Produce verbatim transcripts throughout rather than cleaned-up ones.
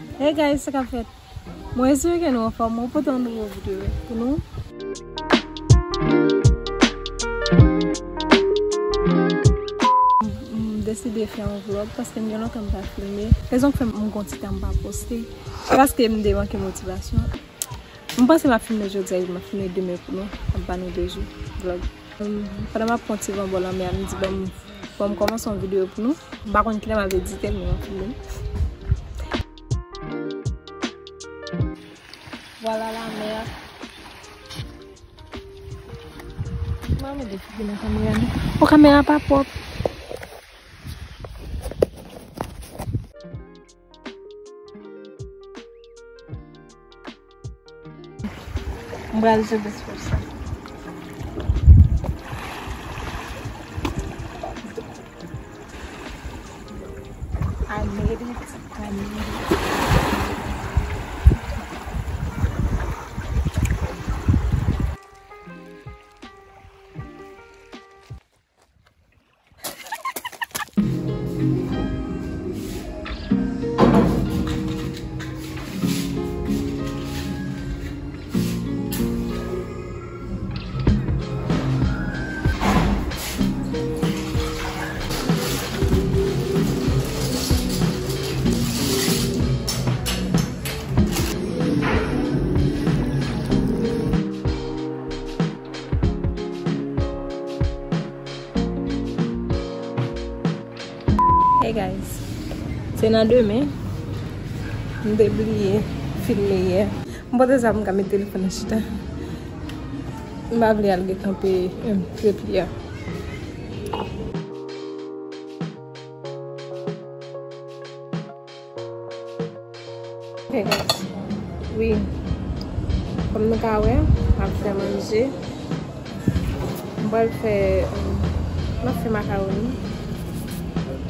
Hey guys, sa k ap fèt? Mwen espere ke nou anfòm. Mwen pote yon nouvo videyo pou nou. M, m deside fè yon vlog paske m gen lontan m pa filme. Rezon k fè m gon ti tan m pa poste, se paske m te manke motivasyon. M panse m ap filme jodi a, m ap filme demen pou nou, m ap ba nou de jou vlog. M, pandan m ap pran ti van bò lanmè a, m di, "Ban m, ban m kòmanse yon videyo pou nou." M pa konn kilè m ap edite l, men m ap filme l. Vwala lanmè a. Mwen mete figi nan kamera non. O, kamera pa pwòp. M pral jere sou sa. I made it. I made it. Hey guys, se nan demen. M te bliye filme yè. M pote sa pou m ka met telefòn nan chita. M pa vle al gen kanpe, em, trepye a. Ok guys. Wi. Kòm nou ka wè, m ap fè manje. M pral fè, m ap fè makawoni.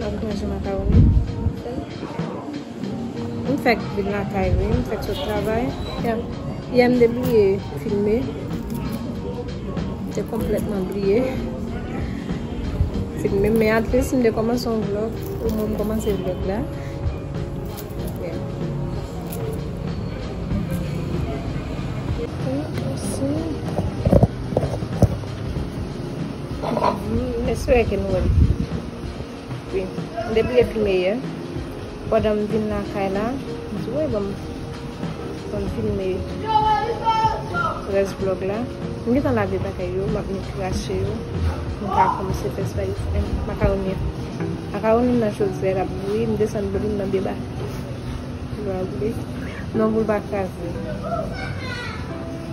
M ap manje makawoni. M fèk vin lakay wi, m fèk sot travay. Yè, yè m te bliye filme. M te konplètman bliye filme, men at least m te kòmanse yon vlog. Omwen m kòmanse vlog la. M espere ke nou wè l. Wi. M te bliye filme yè. Pandan m vin lakay la, m di, "Woy, ban m, ban m filme rès vlog la." M gentan lave bagay yo, m ap vin krache yo. M ka kòmanse fè spaghetti, em, makawoni an. Makawoni nan chodyè l ap bouyi, m desann bouyi m nan deba. L ap bouyi. Non, pou l pa kraze.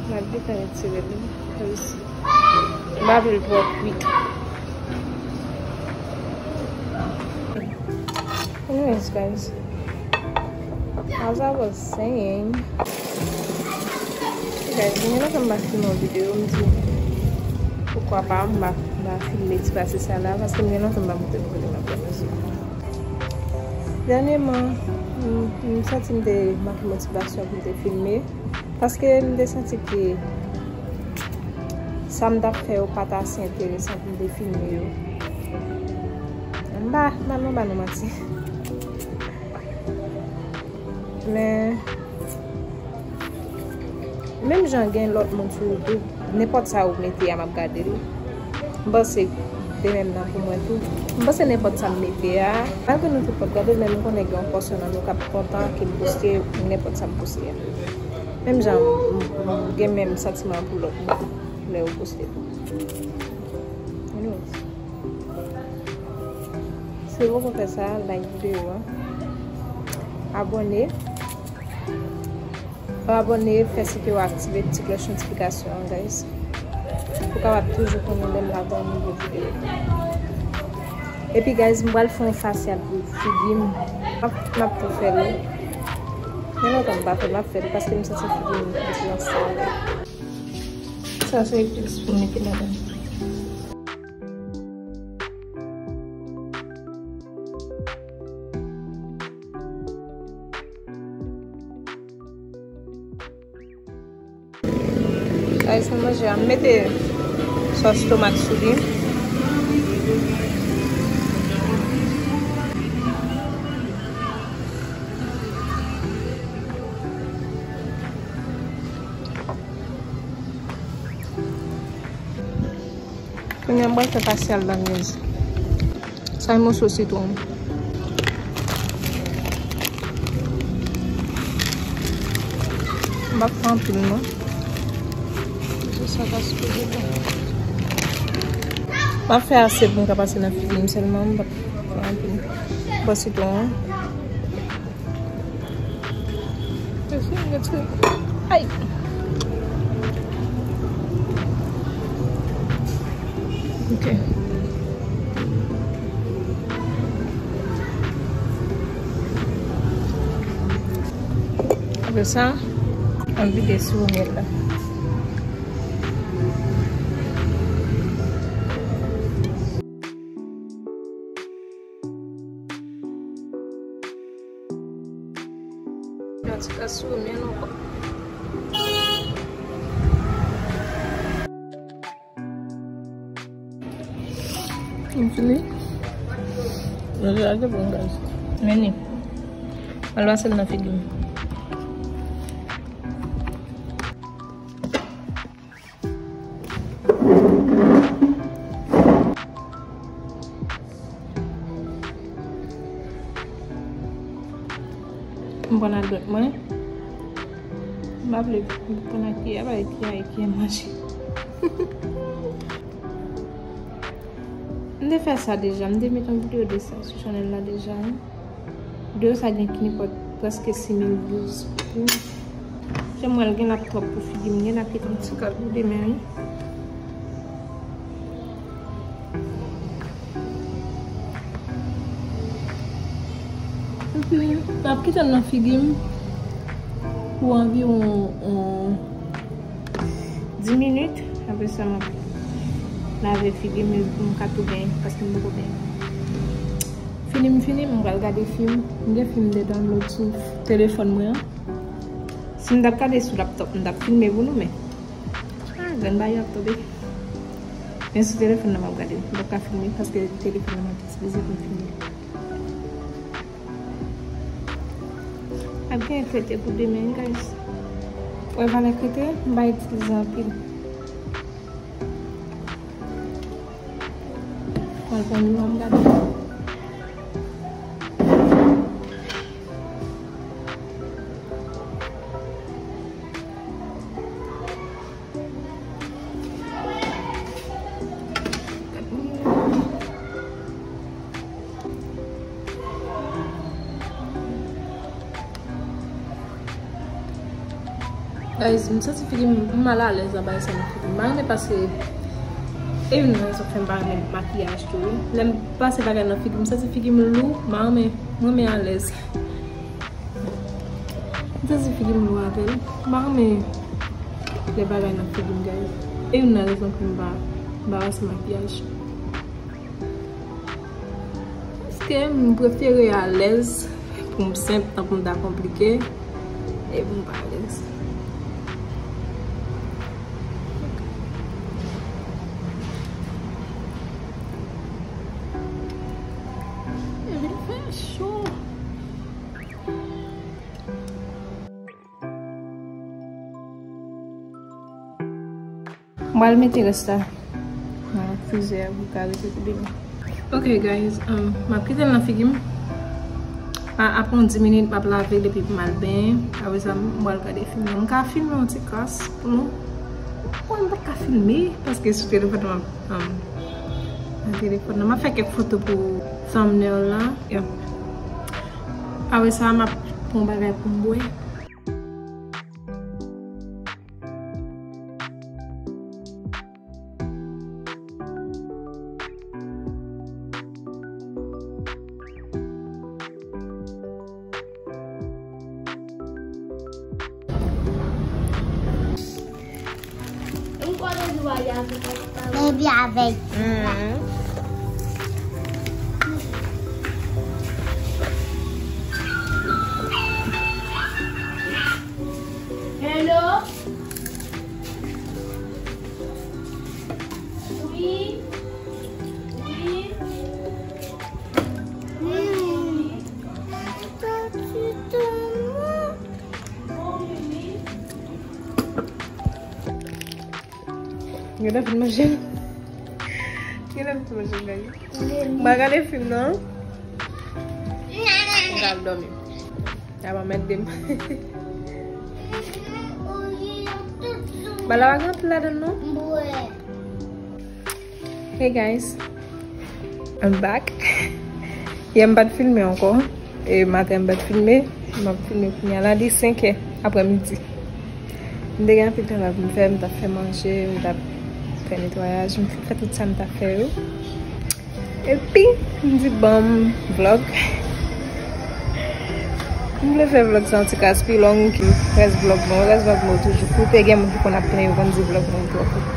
M ap gentan retire li. Reyisi. M pa vle l twò kwit. Anyways, guys, as I was saying, guys, mwen gentan m pa filme yon videyo, m di, poukwa pa, m pa, m pa filme ti pase sa la, paske m gen lontan m pa montre nou kote m ap pran manje. Dènyèman, m, m santi m te manke motivasyon pou m te filme. Paske m te santi ke sa m t ap fè yo pa t ase enteresan pou m te filme yo. M pa, m pa, m pa ba nou manti. Men, menm jan gen lòt moun sou YouTube, nenpòt sa ou mete a, m ap gade l. M panse de menm nan pou mwen tou. M panse nenpòt sa m mete a, malgre nou tout p ap gade l, men m konnen gen yon pòsyon nan nou k ap kontan ke m poste nenpòt sa m poste a. Menm jan m, m, m gen menm santiman an pou lòt moun lè yo poste tou. Anyways. Si w poko fè sa, like videyo a. Abòne. Abòne, fè si ke w aktive ti klòch notifikasyon an, guys. Pou w kapab toujou konnen lè m lage yon nouvo videyo. Epi, guys, m pral fè yon fasyal pou figi m. M ap, m ap tou fè l. Men lontan m pa fè l, m ap fè l paske m santi figi m vin ansanm. Sa se epis pou mete ladan. Guys, nou manje a, m mete sòs tomat sou li. Mwen pral fè pasyal la, guys. Sa e moso sitwon. M p ap fè anpil, non. Se sa ka sipoze fè. M ap fè ase pou m ka pase nan figi m sèlman. M p ap fè anpil. Bò sitwon an. Ay. Ok. Apre sa, ann vide sou myèl la. Yon ti kras sou men nou. M fini. Manje a te bon, guys. Men ni. Al pase l nan figi m. M pran nan dwèt mwen. M pa vle pran nan kiyè, pa kiyè, kiyè manje. M te fè sa deja, m te met yon videyo de sa sou chanèl la deja, wi. Videyo sa gen ki nenpòt prèske sis mil views. Jan m wè l gen l ap twòp pou figi m, gen l ap kite yon ti kal pou demen, wi. Epi, m ap kite l nan figi m pou anviwon, yon dis minit. Apre sa, m ap lave figi m, m ka tou benyen, paske m poko benyen. Fini m fini, m pral gade fim. M gen fim de download sou telefòn mwen an. Si m t ap gade sou laptòp, m t ap filme pou nou, men, ah, grann bagay ap tonbe. Men sou telefòn nan m ap gade. M p ap ka filme paske telefòn nan m ap itilize pou m filme. Ap gen krete pou demen, guys. Wè valè krete, m pa itilize anpil. Mwen pran nou an gade. Guys, m santi figi m, m mal alèz anba sa nan figi m. M pa renmen pase, e youn nan rezon k fè m pa renmen makiyaj tou, wi. Lè m pase bagay nan figi m, m santi figi m lou, m pa renmen, m renmen alèz. M santi figi m lou avè l. M pa renmen lè bagay nan figi m, guys. E youn nan rezon pou m pa, m pa pase makiyaj. Paske m prefere alèz pou m senp, tankou m ta konplike, e pou m pa alèz. E vin fè cho. M pral mete rès la nan frizè pou l ka rete pou demen. Ok, guys, um, m ap kite l nan figi m. A, apre yon dis minit, m ap lave l epi m al benyen. Apre sa, m pral gade fim nan. M ka filme yon ti kras pou nou. Mwen, m pa ka filme, paske sou telefòn nan, um, nan telefòn nan. M ap fè kèk foto pou thumbnail la. Yeah. Apre sa, m ap pran bagay pou m bwè. Baby avèk. Hello? Wi. Wi. Gade fin manje. Genlè m tou manje gay. M pa gade fim non. M pral dòmi. Sa pa mèt de m. Ba la pa gen anpil ladan non. Hey guys, I'm back. Yè m pa t filme ankò. E maten m pa t filme. M ap filme kounye a la, li senkè aprèmidi. M te gen anpil travay pou m fè, m t ap fè manje, m t ap fè netwayaj, m fè tout sa m t ap fè yo. Epi, m di ban m vlog. M vle fè vlog sa yon ti kras pi long ki rès vlog mwen. Rès vlog mwen toujou kout. E gen moun ki konn ap plenn yo konn di vlog mwen twò kout.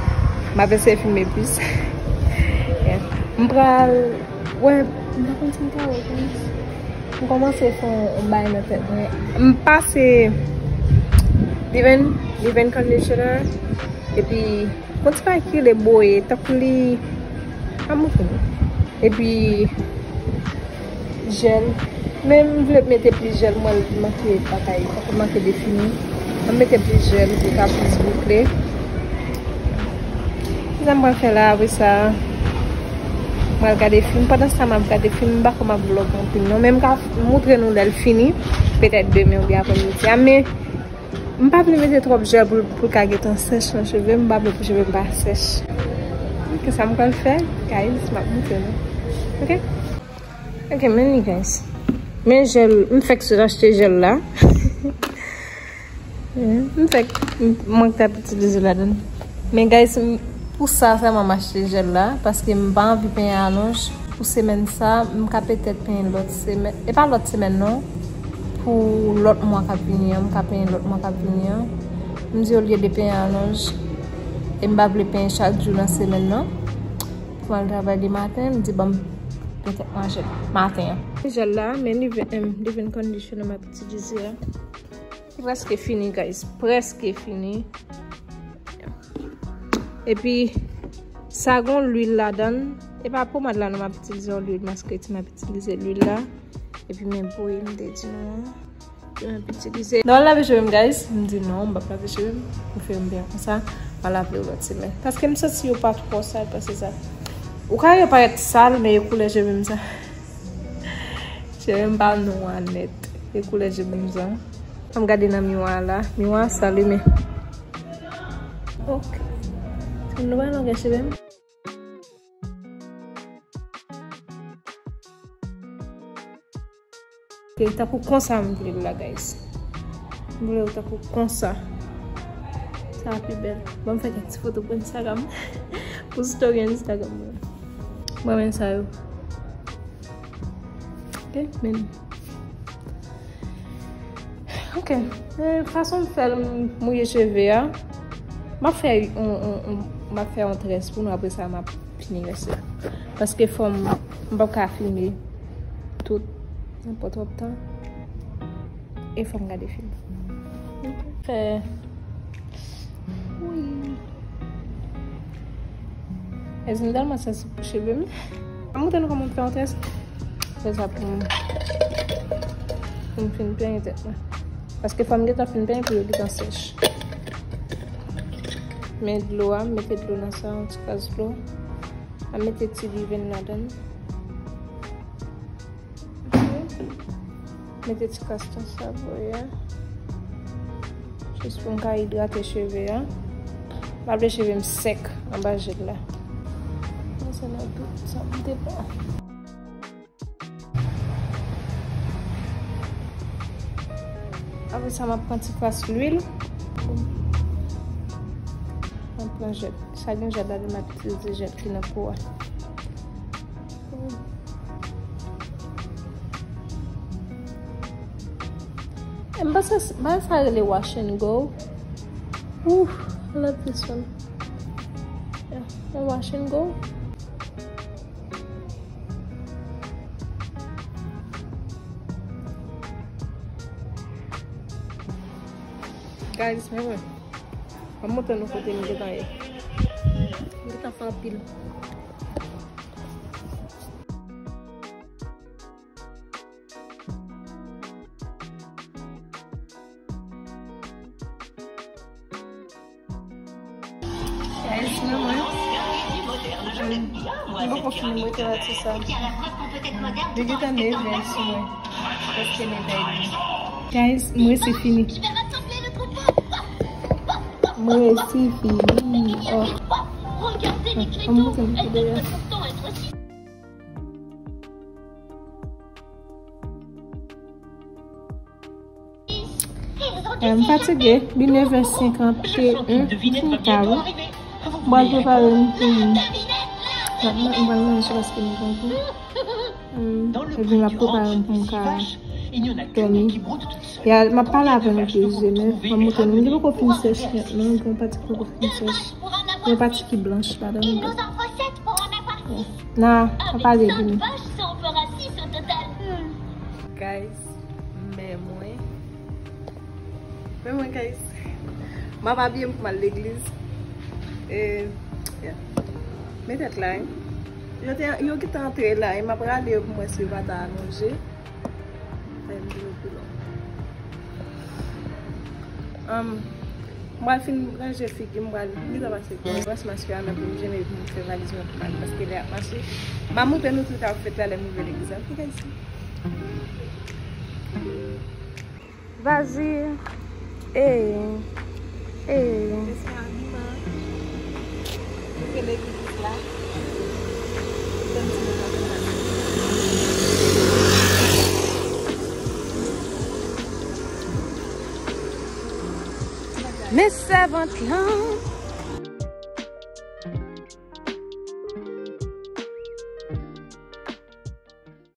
M ap eseye filme plis. Yeah. M pral, wè, m pa konn si m ka wè kounye a. M kòmanse fè yon, yon bagay nan tèt mwen. M pase leave-in, leave-in conditioner. Epi, yon ti bagay ki rele boye, tankou li, pa montre nou. Epi, jèl. Men m vle mete plis jèl, mwen l manke bagay, tankou manke defini. Mwen mete plis jèl, pou l ka plis boukle. Kisa m pral fè la, apre sa, m pral gade fim. Pandan sa, m ap gade fim, m pa kwè m ap vlog anpil, non. Men m ka montre nou lè l fini, petèt demen oubyen aprèmidi a, men M pa vle mete twòp jèl pou, pou l ka gentan sèch nan cheve m. M pa vle pou cheve m pa sèch. Kisa m pral fè, guys? M ap montre nou. Ok? Ok, men li, guys. Men jèl, m fèk sot achte jèl la. M fèk, m, mwen k t ap itilize ladan. Men, guys, m, pou sa sèlman m achte jèl la, paske m pa anvi penyen alonj. Pou semèn sa, m ka petèt penyen lòt semèn. E pa lòt semèn non. Pou lòt mwa k ap vini an, m ka penyen lòt mwa k ap vini an. M di olye de penyen alonj, e m pa vle penyen chak jou nan semèn nan. Pou m al travay de maten, m di ban m petèt manje maten an. Jèl la, men leave-in, em, leave-in conditioner m ap itilize a. Li prèske fini, guys. Prèske fini. Epi, sa gon lwil ladan l. E pa pomad la non m ap itilize, yon lwil maskreti m ap itilize lwil la. Epi, men boye m te di nou an. Ke m ap itilize. Non, lave cheve m, guys. M di non, m p ap lave cheve m. Ou fè m byen konsa. M a lave yo lòt semèn. Paske m santi yo pa twò sal, paske sa. Ou ka wè yo parèt sal, men e koulè cheve m sa. Cheve m pa nwa nèt. E koulè cheve m sa. Ann gade nan miwa a la. Miwa a sale, men. Ok. Nou wè longè cheve m. Ok, tankou konsa m vle l la, guys. M vle l tankou konsa. Sa pi bèl. Ban m fè kèk ti foto pou Instagram. Pou story Instagram mwen. Mwen menm sa yo. Ok, men. Ok. Eh, fason m fè l, m mouye cheve a. M ap fè yon, yon, yon, m ap fè yon très pou nou, apre sa, m ap fini rès la. Paske fò m, m p ap ka filme tout, nan pran twòp tan. E fò m gade fim. Ok. Fè. Wi. Èske m tèlman santi pou cheve m? An m montre nou kòman m fè yon très. Fè sa pou m, pou m fin penyen tèt mwen. Paske fò m gentan fin penyen pou yo gentan sèch. Men dlo a, m mete dlo nan sa, yon ti kras dlo. M mete ti leave-in ladan l. Mete ti kras nan sa pou yo. Jis pou m ka idrate cheve a. M pa vle cheve m sèk anba jèl la. Mwen se nan tout sa m te pran. Apre sa, m ap pran ti kras lwil. M ap pran jèl. Sa gen jèl ladan, m ap itilize jèl ki nan po a. M panse, bagay sa rele wash and go. Ooh, I love this one. Yeah, yon wash and go. Guys, men mwen. An m montre nou kote m gentan ye. M gentan fè anpil. Guys, men mwen. M poko fini, m rete la sou sa. Li gentan nevè sou mwen. Prèske nevè edmi. Guys, m resi fini. M resi fini. Oh. An m bouke m pou deyò. Eh, m fatige, li nevè senkante en, m fin ta wi. M pral prepare m pou m. M pral manje paske m gen gou. Hmm, epi m ap prepare m pou m ka dòmi. Ya, m ap pale avè nou tou, men m ap montre nou. M te poko fin sèch nèt non, gen yon pati ki poko fin sèch. Gen yon pati ki blanch ladan. Nan, pa pale di nou. Guys, men mwen. Men mwen, guys. M ap abiye m pou m al legliz. E, yeah. Men tèt la, wi. Yo te, yo gentan antre la, e m ap rale yo pou m wè si yo pa ta alonje. Fè m vin pi long. Um, m pral fin ranje figi m, m pral gentan pase pou m ranje maskara nan pou m jene pou m fè valiz mwen pou m al, paske lè ap mache. M a montre nou tout ap fèt la lè m rive legliz la. Ok, guys. Vas-y. Hey. Hey. Men sèvant lan.